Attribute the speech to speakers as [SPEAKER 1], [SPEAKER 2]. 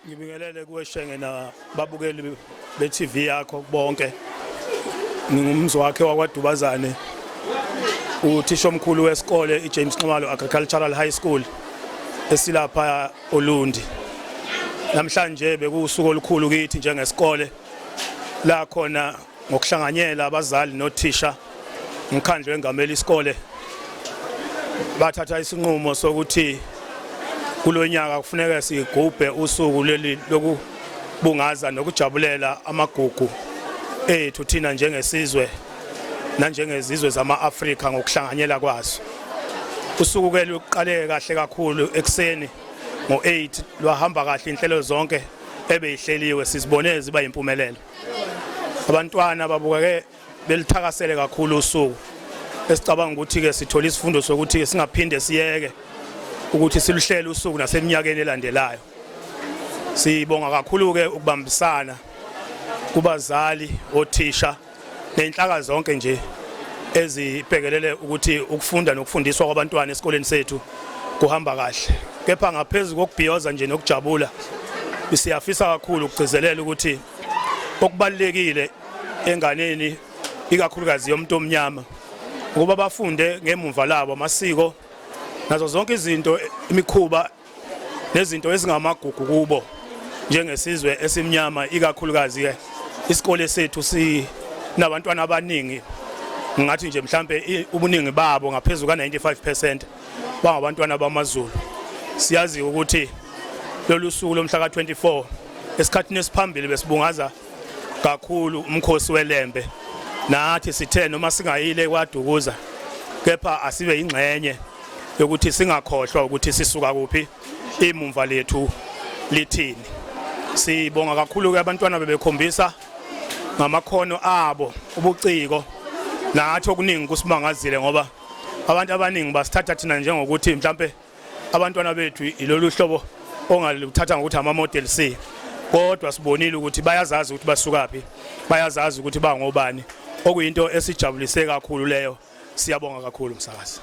[SPEAKER 1] Ngibingelele kuwe Shenge na babukeli be-TV yakho bonke. Ngingumzi wakhe wakwaDubazane. Uthisha omkhulu wesikole iJames Nxumalo Agricultural High School esilapha oLundi. Namhlanje bekuwusuku olukhulu kithi njengesikole la khona ngokuhlanganyela abazali nothisha umkhandlu engamela isikole bathatha isinqumo sokuthi kulonyaka kufuneka sigubhe usuku leli lokubungaza nokujabulela amagugu ethu thina njengesizwe nanjengezizwe zama-Afrika ngokuhlanganyela kwazo. Usuku ke luqale kahle kakhulu ekuseni ngo-8 lwahamba kahle inhlelo zonke ebeyihleliwe sizibone ziba yimpumelelo. Abantwana babukeke belithakasele kakhulu usuku esicabanga ukuthi ke sithola isifundo sokuthi ke singaphinde siyeke ukuthi siluhlele usuku naseminyakeni elandelayo. Sibonga kakhulu ke ukubambisana kubazali, othisha nenhlaka zonke nje ezibhekelele ukuthi ukufunda nokufundiswa kwabantwana esikoleni sethu kuhamba kahle. Kepha ngaphezulu kokubhiyoza nje nokujabula, siyafisa kakhulu ukugcizelela ukuthi okubalulekile enganeni ikakhulukazi yomuntu omnyama ukuba bafunde ngemumva labo amasiko nazo zonke izinto imikhuba nezinto ezingamagugu kubo njengesizwe esimnyama ikakhulukazi ke isikole sethu sinabantwana abaningi ngathi nje mhlambe ubuningi babo ngaphezulu ka 95% bangabantwana bamaZulu. Siyazi ukuthi lolu suku lomhla ka-24 esikhathini esiphambili besibungaza kakhulu umkhosi weLembe, nathi sithe noma singayile kwaDukuza kepha asibe ingxenye yokuthi singakhohlwa ukuthi sisuka kuphi, imumva lethu lithini. Sibonga kakhulu ke abantwana bebekhombisa ngamakhono abo ubuciko, nathi okuningi kusimangazile ngoba abantu abaningi basithatha thina njengokuthi mhlambe abantwana bethu ilolu hlobo ongaluthatha ngokuthi ama model C, kodwa sibonile ukuthi bayazazi ukuthi basukaphi, bayazazi ukuthi bangobani, okuyinto esijabulise kakhulu leyo. Siyabonga kakhulu msakazi.